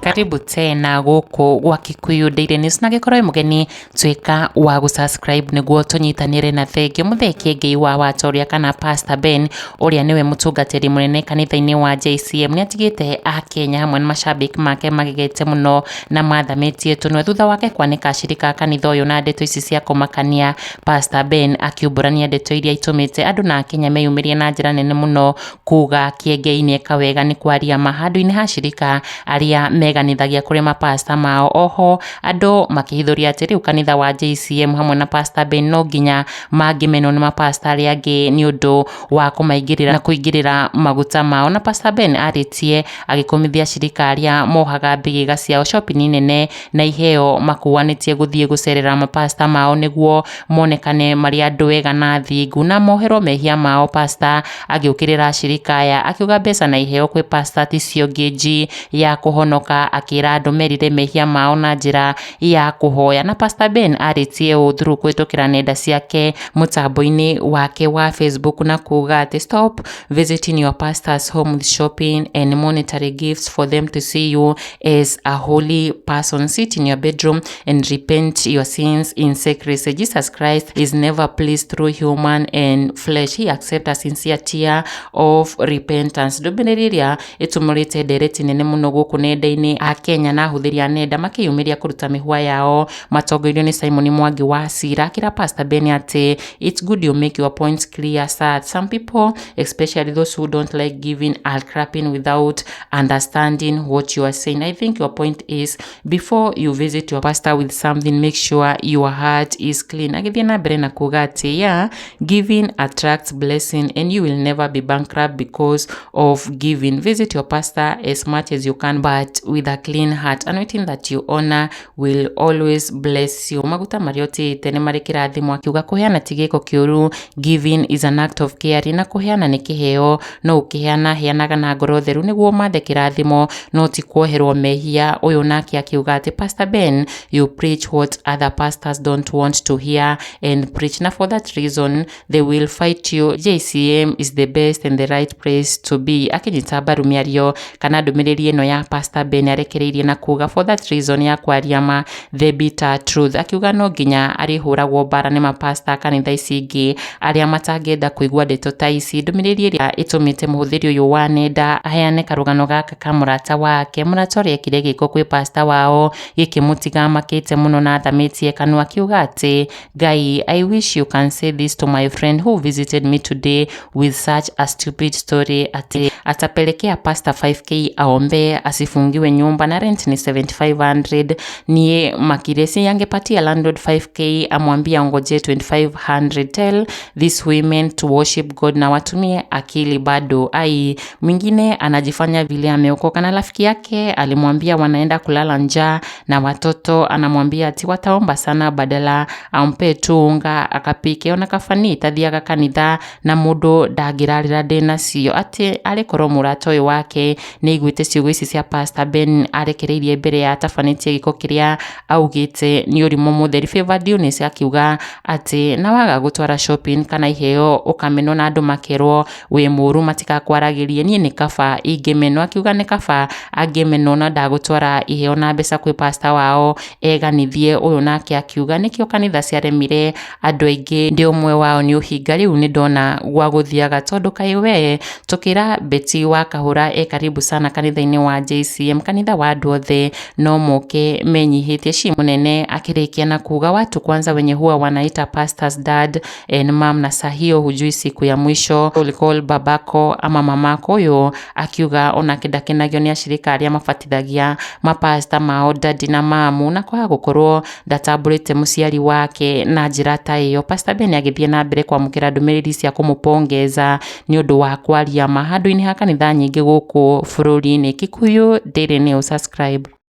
Karibu tena gũkũ gwa Kikuyu Daily News, na gĩkorwo wĩ mũgeni, tuĩka wa gũsubscribe nĩguo tũnyitanĩre. Na thengio Mũthee Kĩengei wa Watoria kana Pastor Ben, ũrĩa nĩwe mũtungatĩri mũnene kanitha-inĩ wa JCM, nĩ atigĩte akenya hamwe na macambĩki make magegete mũno na mathamĩtie tũnua thutha wake kwanĩka acirika a kanitha ũyũ na ndeto ici cia kũmakania. Pastor Ben akiumbũrania ndeto iria itũmĩte andũ na akenya meyumĩrie na njĩra nene mũno kuga Kĩengei nĩeka wega nĩ kwaria ma handũ-inĩ ha acirika arĩa meganithagia kũrĩ mapasta mao. Oho andũ makĩhithũria atĩ rĩu kanitha wa JCM hamwe na Pastor Ben no nginya mangĩmenwo nĩ mapasta arĩa angĩ nĩ ũndũ wa kũmaingĩrĩra na kũingĩrĩra maguta mao. Na Pastor Ben arĩtie agĩkũmithia acirika arĩa mohaga mbĩgĩga ciao shopping nene na iheo makuanĩtie gũthiĩ gũcerera mapasta mao nĩguo monekane marĩ andũ ega na thingu na moherwo mehia mao. Pastor agĩũkĩrĩra acirika aya akiuga mbeca na iheo kwĩ pastor ticio ngĩnji ya kũhonoka, akĩra andũ merire mehia mao na njĩra ya kũhoya. Na Pastor Ben arĩtie ũũ through kũhĩtũkĩra nenda ciake mũtambo-inĩ wake wa Facebook na kuga atĩ, "Stop visiting your pastor's home with shopping and monetary gifts for them to see you as a holy person. Sit in your bedroom and repent your sins in secrecy. Jesus Christ is never pleased through human and flesh. He accepts a sincere tear of repentance." Ndũmĩrĩri ĩrĩa ĩtumũrĩte ndereti nene mũno gũkũ nenda-inĩ, akenya na ahũthĩri a nenda makĩyumĩria kũruta mĩhwa yao matongoirio nĩ Simon Mwangi wa Cira, akĩra Pastor Ben atĩ, "It's good you make your points clear, sir. Some people, especially those who don't like giving, are clapping without understanding what you are saying. I think your point is, before you visit your pastor with something, make sure your heart is clean." Agĩthiĩ na mbere na kuga atĩ, "Yeah, giving attracts blessing and you will never be bankrupt because of giving. Visit your pastor as much as you can, but with a clean heart. Anointing that you honor will always bless you." Maguta marĩa ũtĩĩte nĩ marĩ kĩrathimo. Akiuga kũheana ti gĩko kĩũru, giving is an act of caring, na kũheana nĩ kĩheo. No ũkĩheana, heanaga na ngoro theru nĩguo ũmathe kĩrathimo, no ti kuoherwo mehia. Ũyũ nake akiuga atĩ, "Pastor Ben, you preach what other pastors don't want to hear and preach, na for that reason they will fight you. JCM is the best and the right place to be." Akĩnyita mbaru mĩario kana ndũmĩrĩri ĩno ya Pastor Ben arekereirie na kuga, "For that reason ya kwaria ma, the bitter truth." Akiuga no nginya arĩhũragwo mbara nĩ mapasta kanitha ici ingĩ arĩa matangĩenda kũigua ndeto ta ici. Ndũmĩrĩri ĩrĩa ĩtũmĩte mũhũthĩri ũyũ wa nenda aheane karũgano gaka ka mũrata wake, mũrata ũrĩa ekire gĩko kwĩ pasta wao gĩkĩmũtiga makĩte mũno na athamĩtie kanua, akiuga atĩ, "Ngai, I wish you can say this to my friend who visited me today with such a stupid story, ati atapelekea pastor 5K aombe asifungiwe nyumba, na rent ni 7500. Nie makiresi angepatia landlord 5K amwambie angoje 2500. Tell these women to worship God na watumie akili bado." Ai, mwingine anajifanya vile ameokoka na rafiki yake alimwambia wanaenda kulala njaa na watoto, anamwambia ati wataomba sana badala ampe tu unga akapike. Ona kabani tathiaga kanitha na mũndũ ndangĩrarĩra ndĩnacio. Atĩ arĩkorwo mũrata ũyũ wake nĩ aiguĩte ciugo ici cia Pastor Ben arekereirie mbere ya atabanĩtie gĩko kĩrĩa augĩte nĩ ũrimũ mũtheri. Favor Dionis akiuga atĩ na waga gũtwara shopping kana iheo ũkamenwo na andũ makerwo wĩ mũru, matikakwaragĩrie, niĩ nĩ kaba ingĩmenwo. Akiuga nĩ kaba angĩmenwo na ndagũtwara iheo na mbeca kwĩ pastor wao eganithie. Ũyũ nake akiuga nĩkĩo kanitha ciaremire andũ aingĩ, ndĩ ũmwe wao, nĩ ũhinga, rĩu nĩ ndona gwa gũthiaga tondũ kaĩ we tũkĩra Betty wa Kahũra e karibu sana kanitha-inĩ wa JCM, kanitha wa andũ othe no moke menyihĩtie. Ci mũnene akĩrĩkia na kuga, "Watu kwanza wenye huwa wanaita pastors dad and mom, na saa hiyo hujui siku ya mwisho ulicall babako ama mamako." Ũyũ akiuga onake ndakenagio nĩ acirika arĩa mabatithagia mapasta mao daddy na mamu, na kwaga gũkorwo ndatambũrĩte mũciari wake na njĩra ta ĩyo. Pastor Ben agĩthiĩ na mbere kwamũkĩra ndũmĩrĩri cia kũmũpongeza nĩ ũndũ wa kwaria ma handũ-inĩ ha kanitha nyingĩ gũkũ bũrũri-inĩ. Kikuyu Daily News, subscribe.